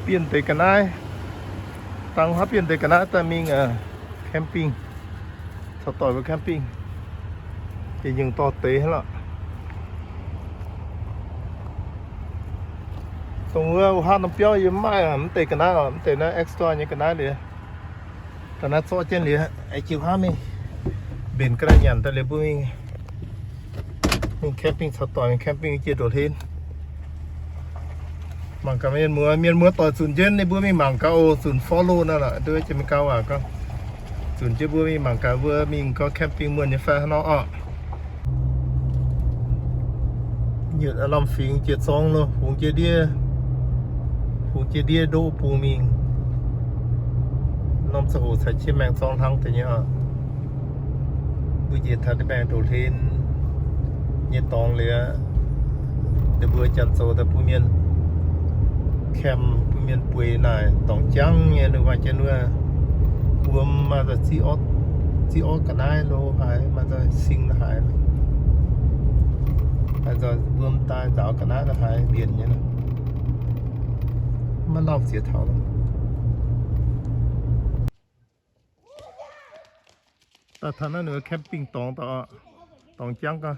Bienh deix ga'naaiv, dangh haav bienh deix ga'naaiv daaih mingh camping, caux doic mbuo camping, jiex nyungc dorh deix hnangv lorqc. Dongh wuov haav norm biauv yie mv maaih mv deix ga'naaiv oc, mv deix naaiv extra nyei ga'naaiv liuz. Ga'naaiv zorqv jienv liuz, aengx jiu haav mingh mbenc ga'naaiv nyanc daaih liuz mbuo mingh, mingh camping caux doic mingh camping jiex ndoqc hlen. Mangc gaax mienh muoz, mienh muoz doic zunc jienv ninh mbuo mingh mangc gaax oc, zunc follow naaiv lorqc, nduov jiex mingh gauh waac gauh. Zunc jienv mbuo mingh mangc gaax mbuo mingh gorngv camping muonh nyei fai haaix nor orqc. Yietc lamh fingx jiex zorng lo, fungx jiex ndiev, fungx jiex ndiev ndoqv bung mingh. Norm ziangh hoc caux jienv maengx zorng hlang deix nyei oc. Mbuo njiec taux deix maengx ndoqc hlen nyei dorngx liuz, deix mbuo janx zoux daaih bun mienh camp, bun mienh bueix naaic dorngx jangv nyei, ninh maaih jienv wuov wuom, maaih nzoih ziqv orv ga'naaiv lo haaix, maaih nzoih sing lo haaix, maaih nzoih wuom daaih nzaaux ga'naaiv lo haaix mbienc nyei. Maiv lauh ziex taux. Daaih taux naaiv ninh camping dorngx, dorngx jangv gau.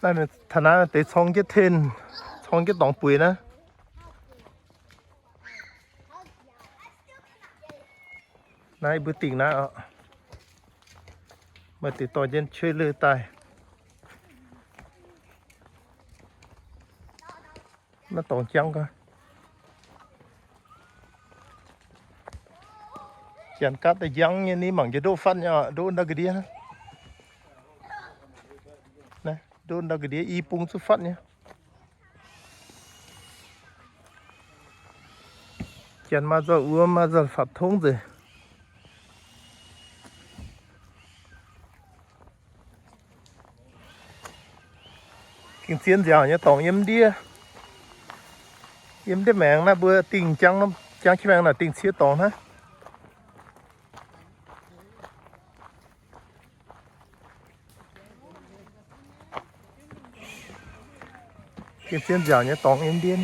Naaiv taux naaiv deix corng jienv tent, corng jienv dorngx bueix naaiv. Naaiv mbuo dingh naaiv oc. Maaih deix dorh jienv trailer daaih. Naaiv dorngx jangv gau. Janx gaatv daaih njangv nyei, ninh mangc jiex ndoqv fatv nyei oc, ndoqv ndau ga'ndiev. Naaiv, ndoqv ndau ga'ndiev i bung zuqc fatv nyei. Janx maaih nzoih wuom, maaih nzoih fatv tongv nzengc. Gengh zien nziaauc nyei dorngx yiem ndiev. Yiem ndiev maengx naaiv mbuo dingh jangv, jangv jienv maengx naaic dingh ciev dorngx hnangv. Gengh zien nziaauc nyei dorngx yiem ndiev.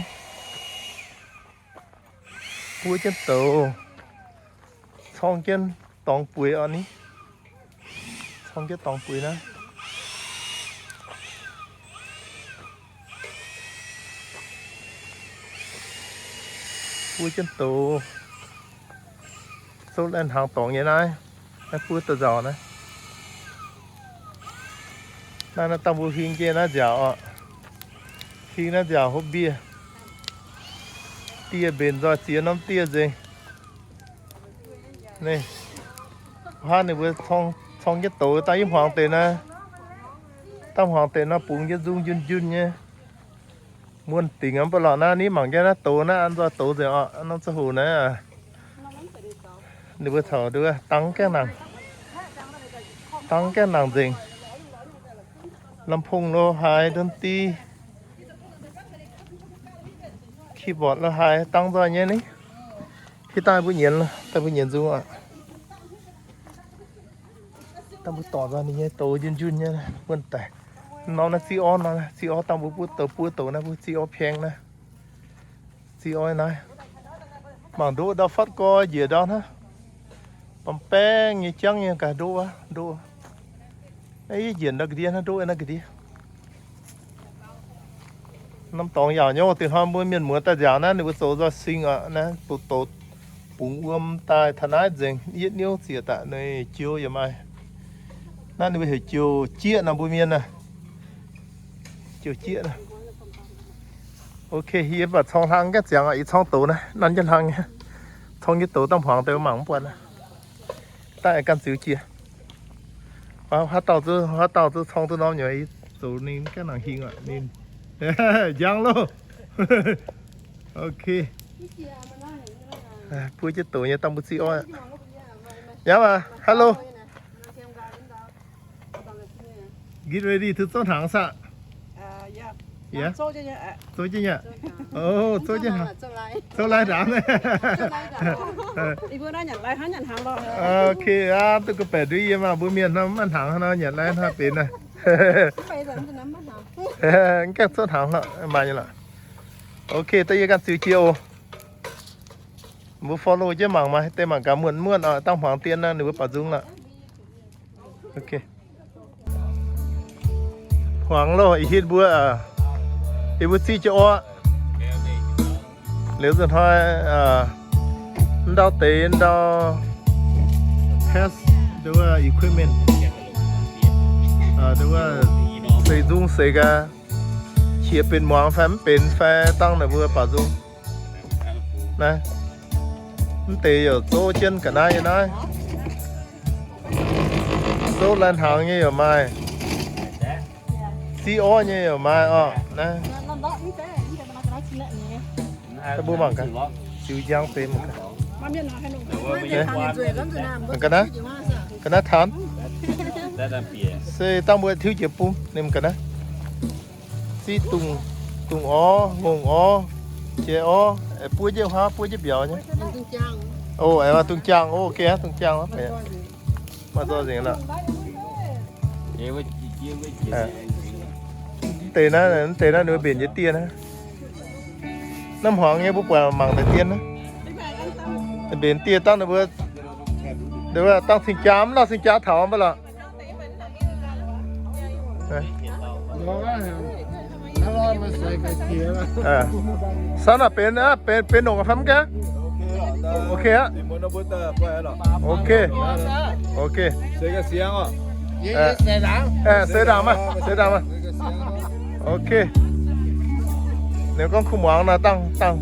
Buov jienv douz, corng jienv dorngx bueix oc ni. Corng jienv dorngx bueix naaiv. Buov jienv douz, zouv laih hnaangx dorngx nyei naaiv. Naaiv buov daaih nzauc naaiv. Naaiv, naaiv dangh mbuo hing jienv naaiv nziaauc oc. Hing naaiv nziaauc hopv ndiev. Dieh mbenc nzoih ziex norm dieh nzengc. Naaiv, hnangv ninh mbuo corng jienv douz dangh yie hmuangx deix naaiv. Dangh hmuangx deix nor bungx jienv nzung njunh njunh nyei. Muonh dingc mv baac lorqc naaiv, ni mangc jienv naaiv douz naaiv, an nzoih douz nzengc oc, norm ziangh hoc naaiv. Ninh mbuo caux nduov dangv gaengh nangc, dangv gaengh nangc nzengc. Lamh pong lo haaix, ndon di, keyboard lo haaix, dangv nzoih nyei ni. Hitv daaih mbuo nyienz, daaih mbuo nyienz nzung aqv. Dangh mbuo dorc nzoih ninh nyei douz njunh njunh nyei, wuonh daic. Norm naaiv ziqv orv nor, ziqv orv dangh mbuo buov douz, buov douz naaiv mbuo ziqv orv paeng naaiv. Ziqv orv naaiv. Mangc ndoqv ndau fatv gorx njiec ndau hnangv. Baamh baengh nyei jangv nyei gaax ndoqv wuov, ndoqv wuov. Naaiv yie njiec ndau ga'ndiev hnangv, ndoqv naaiv ga'ndiev. Norm dorngx yaauc nyei oc, dingc hnoi mbuo mienh muoz daaih nziaauc naaiv ninh mbuo zoux nzoih sing oc, naaiv douz douz bungx wuom daaih taux naaiv nzengc, yietv niouv ziec daaih nor joux yaac maaih. Naaiv ninh mbuo heuc joux jieqv nor mbuo mienh naaiv. Joux jieqv naaiv. Ok, yie mv baac corng hlang gaengh ziangx oc, ih corng douz naaiv, nanv jienv hlang nyei. Corng jienv douz dangh hmuangx deix mangc mv buatc naaiv. Daaih ganh ziux jiex. Haaix dauh zuqc, haaix dauh zuqc corng duqv norm nyei, zoux ninh gaengh nangc hingh oc ninh. Njang loh. Ok. Buov jienv douz nyei dangh mbuo ziqv orv. Yaac maah, hello. Get ready to zouv hnaangx saah? Yaac, zouv jienv nyei. O, zouv jienv hnaangx. Zouv lai ndaangc. Ok aqv, duqv ga'baeqc nduov yie maah, mbuo mienh nor maiv hnaangx nor nyanc lai hnangv benx naaiv. Mv gaengh zouv hnaangx lorqc, maaih nyei lorqc. Ok, da'yietv ganh ziux jiex oc. Mbuo follow jienv mangc, maaih deix mangc gaax muonc muonc oc, dangh hmuangx dien naaiv ninh mbuo baaux nzung lorqc. Ok. Hmuangx loh, ih hitv mbuo, ih mbuo ziqv jienv orqv. Liuz nzunc hnoi, ndau deix ndau test, nduov equipment, nduov seix nzung seix gaax, qiex benx muangx fai mv benx fai dangh ninh mbuo baaux nzung. Naaiv, mv deix yaac zouv jienv ga'naaiv nyei naaiv. Zouv lai-hnaangx nyei yaac maaih, ziqv orv nyei yaac maaih orqc. Naaiv, mbuo mangc gaax, ziux njang deix mangc gaax. Ga'naaiv, ga'naaiv taanx. Se dangh mbuo tiuv jiex bung, ninh ga'naaiv. Ziqv dungz, dungz orv, ngongh orv, jiex orv, buov jienv huaav, buov jienv mbiauz nyei. O, aengx maaih dungz jaangh, ok, dungz jaangh. Maaih zorqv nzengc lorqc. Mv deix naaiv, mv deix naaiv ninh mbuo mbenc nyei dieh naaiv. Naaiv hmuangx nyei mbuo buatc mangc deix dien naaiv. Mbenc dieh dangh ninh mbuo, dangh cing-jaa mv lauh, cing-jaa taux mv baac lorqc. Sanv aac, benx, benx, benx nongc fai mv gaengh? Ok aqv. Ok. Ok. Seix ndaangc maah, seix ndaangc maah. Ok. Ninh gorngv kuh muangx naaiv dangh, dangh.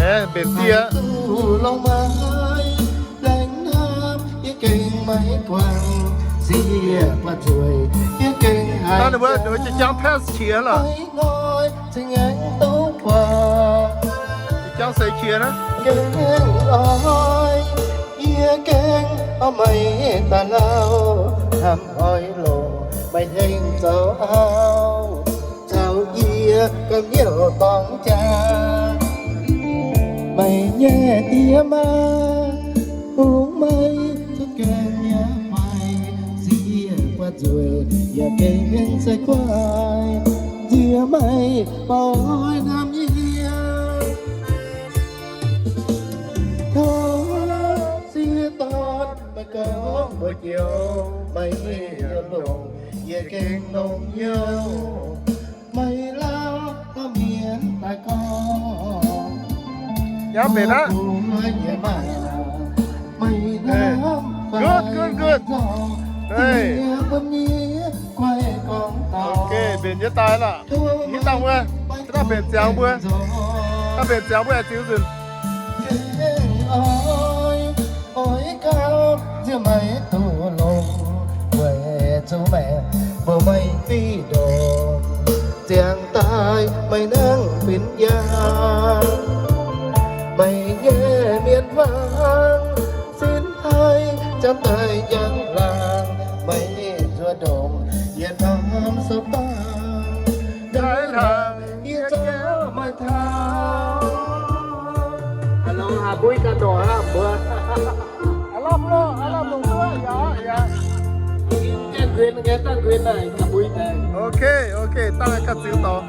Aeqv, mbenc dieh. Naaiv ninh mbuo jangv pass qiex lorqc. Jangv seix qiex naaiv. Yie gengh oix meih daaih lauh, hnamv oix longc meih hengh zoux auv, caux yie ganh hnyouv dorngx jaa. Meih nyei diex maa, bungx meih cuotv gaengh nyei fai, sieqv buatc nzueic, yie gengh se guaih, nziex meih bouh hnamv yie. Tov sieqv dorn meih gorngv mbuox joux, meih yaac longc, yie gengh longc youh. Meih lauh gorngv mienh daaih gorngv, yaac mbenc aqv. Good, good, good. Hey. Ok, mbenc jienv daaih lorqc. Hingv dangh wuov, dangh mbenc ziangx mbuo, dangh mbenc ziangx mbuo aengx ziux nzunc. Oix gauh nziex meih duqv longx, weic zuqc meih mbuox meih fiqv ndoqc, ziangh daaih meih nangv benx njang. Meih nyei mienh hmuangx, sin haih ziangh daaih njang laangh, meih nzuonx ndongc yietc norm sou dangh. Hello, aa, mbuo ganh dorh hnangv mbuo. Ok, ok, dangh ganh ziux dorh.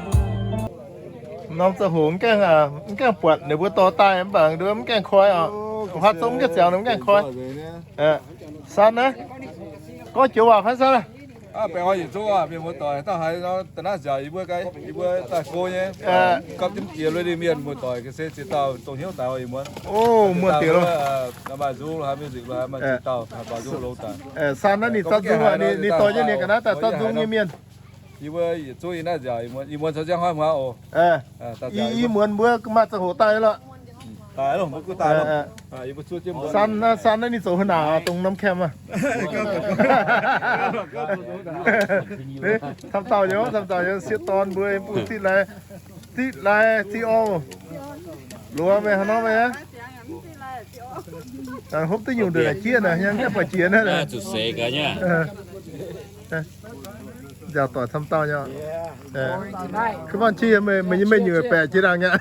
Norm ziangh hoc mv gaengh, mv gaengh buatc ninh mbuo dorh daaih mv baac nduov mv gaengh koi oc. Huaav zong mv gaengh ziangx ninh mv gaengh koi. San naaiv, gorngv joux waac fai San naaiv? Baengh orn yietc zungv aac, mienh muoz-doic, dangh haaix nor da'naaiv nziaauc yie mbuo, yie mbuo daaih go nyei, gapv jienv jiex lui mienh muoz-doic ga'sie ziex dauh dongh hnyouv daaih ih muonz. Maaih nzung haaix music lo haaix maaih ziex dauh haaix baac nzung longx daaih. San naaiv ninh daaih nzung, ninh dorh jienv ninh ga'naaiv daaih daaih nzung nyei mienh. Yie mbuo yietc zungv yie naaiv nziaauc ih muonz caux ziangh hnoi hmuangx oc. Ih muonz mbuo maaih ziangh hoc daaih lorqc. Daaih loh, mbuo gu daaih loh. San, san naaiv ninh zoux haaix naaic dongh norm camp aac? Camv dauh nyei, camv dauh nyei sieqv dorn mbuo bun ziqv lai, ziqv lai ziqv orv. Loz meih haaix nor meih? Hopv duqv nyungc nduqc naaic jieqv naaic, yangh mv gaengh buatc jiex naaiv. Zuqc seix gaax nyei. Nziaauc doic camv dauh nyei. Come on, cheer, meih nyei mengh nyungc baeqc jiex ndaangc nyei.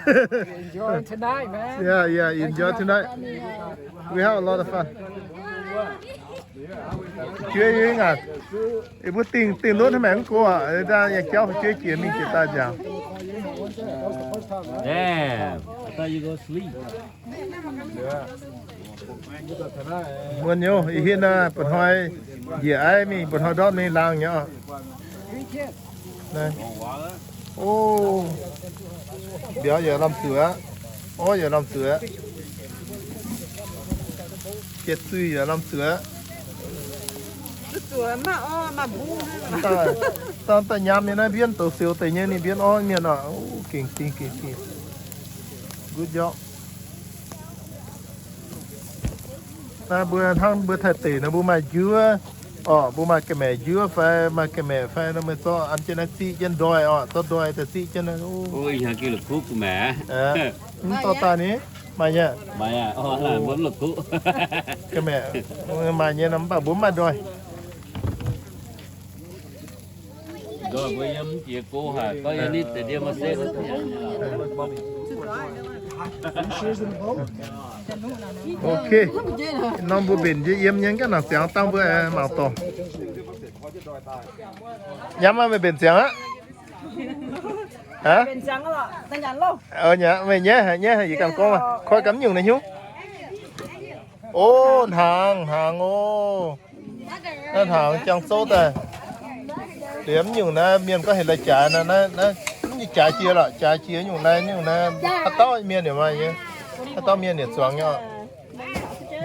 Enjoy tonight, man. Yeah, yeah, enjoy tonight. We have a lot of fun. Fu'jueiv yie aac, mbuo dingh, dingh ndutv hnangv maengx mv go aqv, yangh jauv fu'jueiv jiex mingh jiex daaih nziaauc. Damn, I thought you go sleep. Muonz nyei, ih hitv naaiv mba'hnoi njiec aiv mingh, mba'hnoi ndortv mingh laangh nyei oc. O, mbiauz yaac lamh zuqc aqv. Orv yaac lamh zuqc aqv. Jiex zuiz yaac lamh zuqc aqv. Dangh daaih nyaam nyei naaiv mbienv douz siou deix nyei, ninh mbienv orv mienh oc. Gengh dingh, gengh dingh. Good job. Naaiv mbuo hnangv mbuo Taiv deic nor, mbuo maaih njuov, orqc, mbuo maaih ga'maeqc njuov fai maaih ga'maeqc fai nor, meih zorqv an jienv naaiv ziqv jienv ndoih orqc, zorqv ndoih daaih ziqv jienv naaiv. Mv dorh daaih ni, maaih nyei. Ga'maeqc maaih nyei nor, mv baac mbuo mv maaih ndoih. Ok, norm mbuo mbenc njiec yiem nyei gaav nangc ziangx dangh mbuo mangc dorngc. Nyaam aqv, meih mbenc ziangx aqv? Meih nyei, nyei, yie ganh gorngv koi ganh nyungc naaiv hnyouv. O, hnaangx, hnaangx o. Naaiv hnaangx jangx zouv daaih. Liemh nyungc naaiv mienh gorngv heuc lai-jaaix naaiv, naaiv, naaiv jaaix jiex lorqc, jaaix jiex nyungc lai nyungc naaiv, haaix dauh mienh yaac maaih nyei, haaix dauh mienh yaac zuangx nyei oc.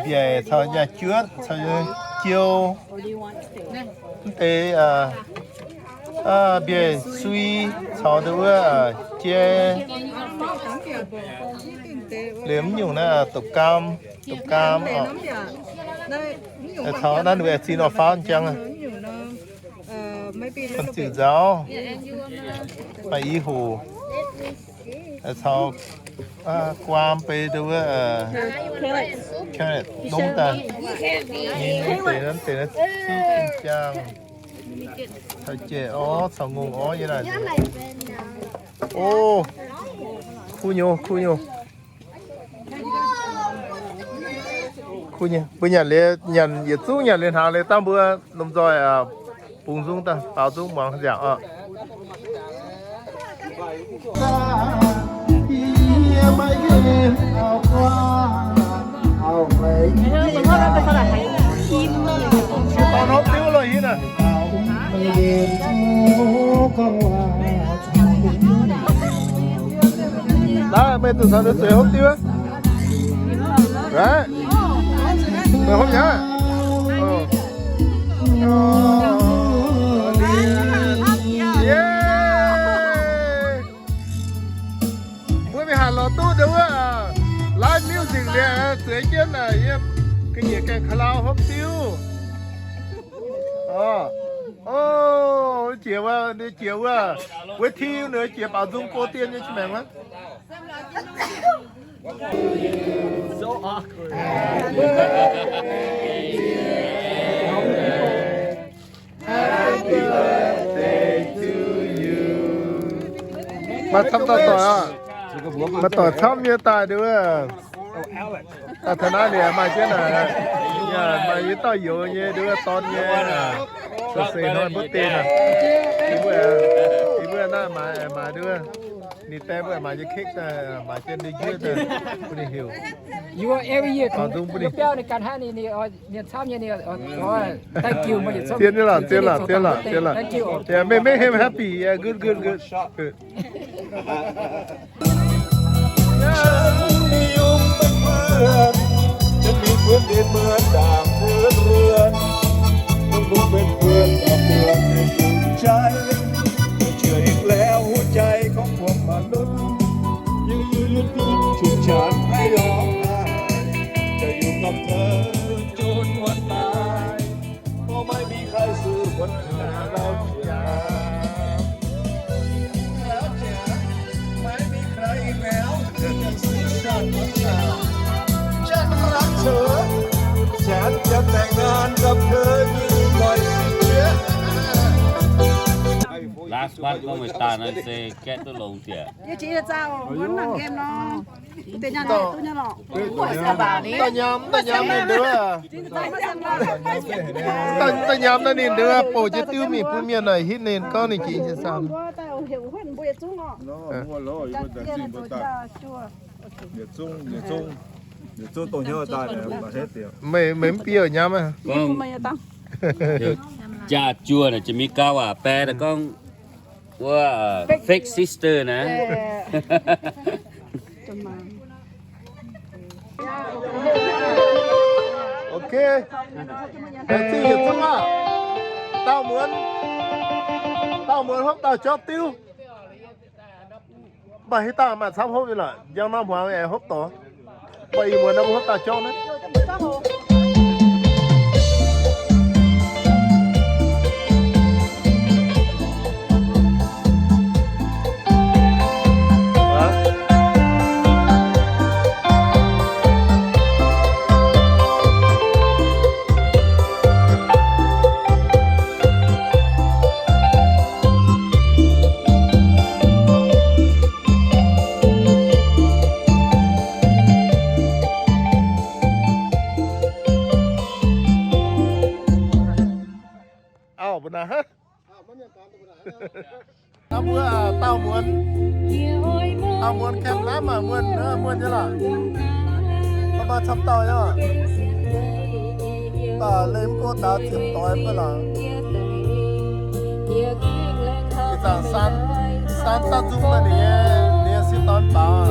Mbiaec caux nyaai juotv caux jiou, mv deix mbiaec sui caux ndau wuov jai. Liemh nyungc naaiv dopc gaam, dopc gaam oc. Caux naaiv ninh mbuo aengx zinh orqc faaux jangx. Ziux nzaaux, maaih i hoc, caux guaam bei ndau wuov carrot nongv daaih. Ninh deix naaiv deix naaiv ziqv jangx. Caux jai orv caux ngongh orv yie naaic. O, kuv nyei, kuv nyei. Kuv nyei, mbuo nyanc liuz, nyanc yietc zungv nyanc liuz hnaangx liuz dangh mbuo lomh nzoih bungx nzung daaih, baaux nzung muangx nziaauc oc. Dorn hopv diuv loh hingv naaic. Naaiv meih zuqc caux ninh zueiz hopv diuv. Meih hopv mi'aqv. Mbuo mingh hanc lorz duqv ndau wuov live music liuz zueiz jienv yiem ga'nyiec gaengh ka'lau hopv diuv. O, jiex wuov, jiex wuov, wuov ti ninh jiex baaux nzung go dien nyei qiex maengc wuov. Maaih camv dauh doic aqv. Maaih doic camv nyei daaih ndau wuov. Daaih taux naaiv liuz maaih jienv naaic, maaih yie dauh youz nyei ndau wuov dorn nyei, seix seix hnoi mbuo deix naaic. Yie mbuo, yie mbuo naaiv maaiz, maaiz ndau wuov, ninh die mbuo maaiz nyei cake daaih, maaiz jienv ndau njuov daaih bun ninh heuc. Baaux nzung bun ninh. Zien nyei lorqc, zien lorqc, zien lorqc, zien lorqc. Yeah, make, make him happy. Yeah, good, good, good. Good. Maiv gorngv meih daaih naaiv se gaeqv duqv longx diex. Dauh nyaam, dauh nyaam ninh ndeuv, dauh nyaam naaiv ninh ndeuv bouc jienv diuv mingh bun mienh naaic hitv ninh gorngv ninh jiex sin saam. Meih, meih mv bieqc nyaam aqv. Jaa-juoh naaic Janx-Meiv-Gauv waac bae daaih gorngv wuov fake sister naaiv. Ok. Laengz zingh yietc zungv aqv. Dauh muonz, dauh muonz hopv dauh jauv diuv. Mv baac hitv dangh maaih camv hopv nyei lorqc. Njang norm hmuangx aengx hopv doic. Mv baac ih muonz naaiv mbuo hopv dauh jauv naaiv. Auv, mbuo naaiv, naaiv mbuo dauh muonz, dauh muonz camp naaiv maaih muonh, muonh nyei lorqc. Maaih camv dauh nyei. Daaih leih mv go daaih ziepc doix mv baac lorqc. Ih zanc saan, saan daaih zungv naaiv ninh nyei, ninh nyei sieqv dorn baaux.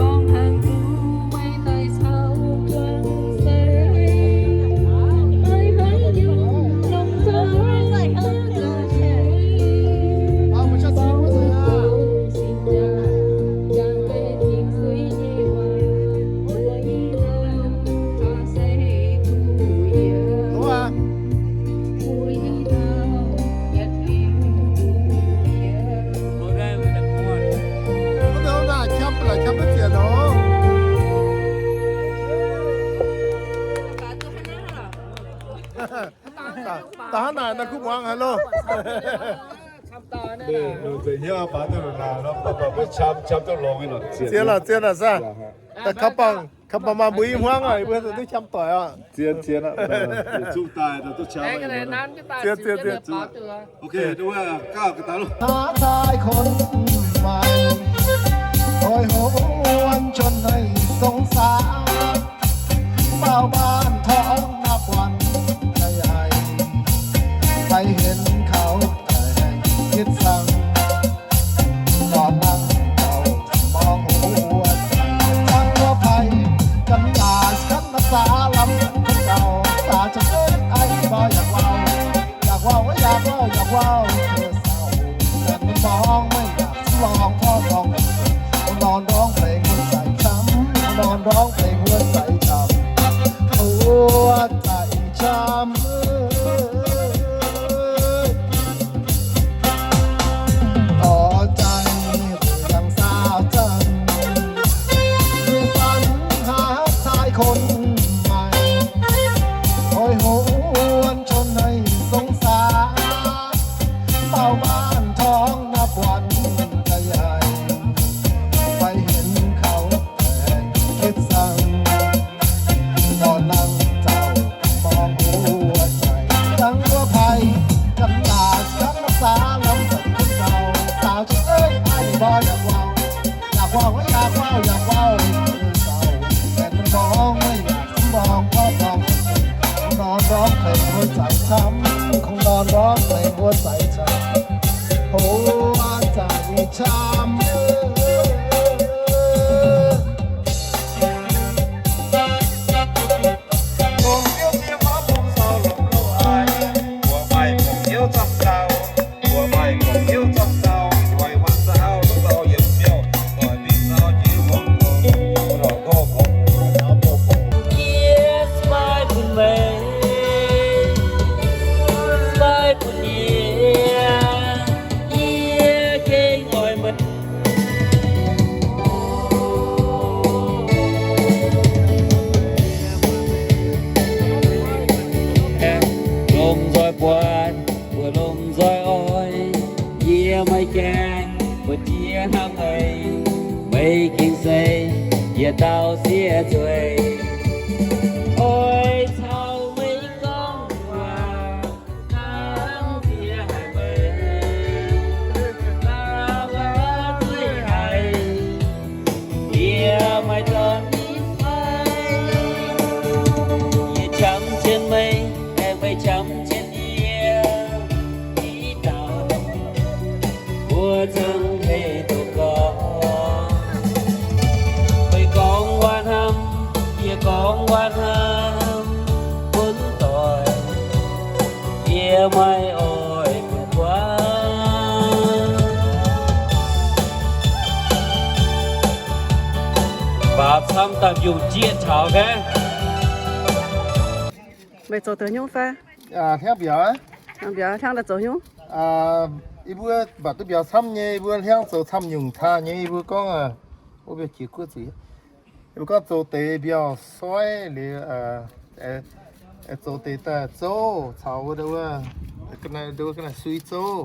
Da'hnangv naaic, naaiv kuv muangx haaix loh. Zien lorqc, zien lorqc saah. Kaux bangc, kaux bangc maaih mbuo i hmuangv oc, mbuo duqv qam doic oc. Zien, zien aqv. Zien, zien, zien. Haaix dauh คนใหม่ โหยหวนจนไม่สงสาร เฝ้าบ้านท้องนับวันจะใหญ่ ไปเห็นเขาแต่คิดสั่ง นอนนั่งเฝ้ามองหัวใจ ทั้งหัวไพกันหลาย คันภาษาลำคนเก่า สาวจะเอ้ยไอ้บ่อยากเว้า อยากเว้า อยากเว้า อยากเว้า เธอเศร้า แต่มันมองไม่อยากสำรอง เพราะมองไม่เห็น นอนร้องเพลงหัวใจช้ำ นอนร้องเพลงหัวใจช้ำ หัวใจช้ำ เอ้ย พอใจหรือยังสาวจันทร์ คือฝันหาชายคนใหม่ โหยหวนชวนให้สงสาร เฝ้าบ้านท้องนับวันจะใหญ่ ไปเห็นเขาแต่คิดสั่ง นอนนั่งเจ้ามองหัวใจ จังหัวไพกันหลาย คันภาษาลำสันคนเก่า สาวจะเอ้ยไอ้บ่อยากเว้า อยากเว้า อยากเว้า อยากเว้า เศร้า แต่มันมองไม่อยากสำรอง เพราะมองนอนร้องเพลงหัวใจช้ำ คงนอนร้องเพลงหัวใจช้ำ หัวใจช้ำ เอ้ย Taux sie zueiz, oix caux meih gorngv waac, hnangv jiex haic meih, laaix zueiz haic, yie maaih dorn nyei fai. Yie qamv jienv meih, aengx meih qamv jienv yie, i dauh mbuo zungv hei duqv gorngv. Meih gorngv waac hnamv, yie gorngv waac hnamv, bun doic yie maaih oix bun guaav. Baac camv daaih mbiungc jieqv taux gaengh. Meih zoux deix nyungc fai? Hliangv mbiauz, hliangv daaih zoux nyungc. Yie mbuo mbatc duqv mbiauz camv nyei, yie mbuo hliangv zoux camv nyungc taaih nyei. Yie mbuo gorngv, o, mbiauz jiex guoqv zuqc, yie mbuo gorngv zoux deix mbiauz soiv liuz, zoux deix daaih zouv caux wuov, wuov ga'naaiv sui zouv.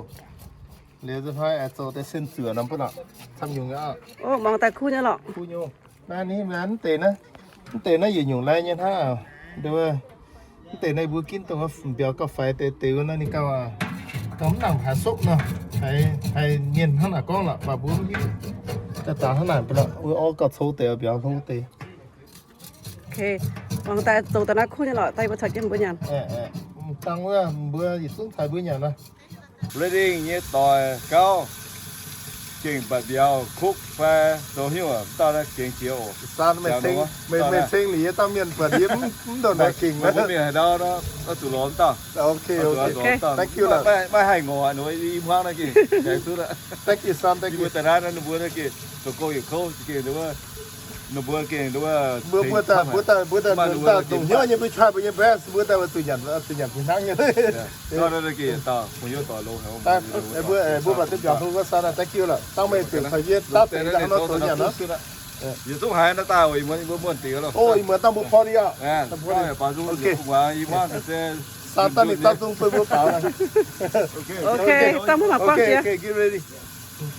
Liuz nzunc hnoi aengx zoux deix sen zuoqc norm bun lorqc, camv nyungc aqv. Mangc daaih kuv nyei lorqc. Kuv nyungc. Naaiv ni mv deix naaiv, mv deix naaiv yietc nyungc lai nyei hnangv. Mv deix naaiv mbuo ginv dongh mbiauz gauh faix deix deix wuov naaiv ninh gauh, gauh mv nangc haaix sopv nor, haiz mienh hnangv naaic gorngv lorqc, mv baac mbuo mv hiuv. Daaih daaih hnangv naaic bun lorqc, wuov orv gauh cou deix, mbiauz hlo deix. Mangc daaih zoux daaih naaiv kuv nyei lorqc, daaih yie mbuo caux jienv mbuo nyanc. Dangh wuov mbuo yietc zungv caux mbuo nyanc nor. Reading nyei doic gauv, gengh mbatc mbiauz kukv fai zoux hnyouv mv dauh naaiv gengh jiex oc. Meih ceng liuz yie dauh mienh buatc yie mv ndongc naaic gengh. Mbuo mienh haaix ndau nor, oix zuqc lorz mv dauh. Thank you. Maiv haih ngorc haaix nor, i hmuangv naaiv gengh laengz duqv aqv. Thank you, son. Thank you. Mbuo daaih naaiv nor, ninh mbuo naaiv gengh zoux gong yietc kouv gengh, ninh mbuo gengh, mbuo daaih, mbuo daaih, mbuo daaih dongh hnyouv nyei, mbuo try mbuo nyei best, mbuo daaih zuqc nyanc, zuqc nyanc fih hnangv nyei. Mbuo, mbuo mbatc duqv mbiauz hlo wuov, son, thank you lorqc. Dangh meih ziouc caux yie daav deix daaih hnangv nor zoux nyanc nor. Yietc zungv haaix naaiv daaih, ih muonz, ih muonz dingc loh. O, ih muonz dangh mbuo party aqv. Saturday, Saturday zungv bun mbuo baaux. Okay, dangh mbuo mangc buangh jiex.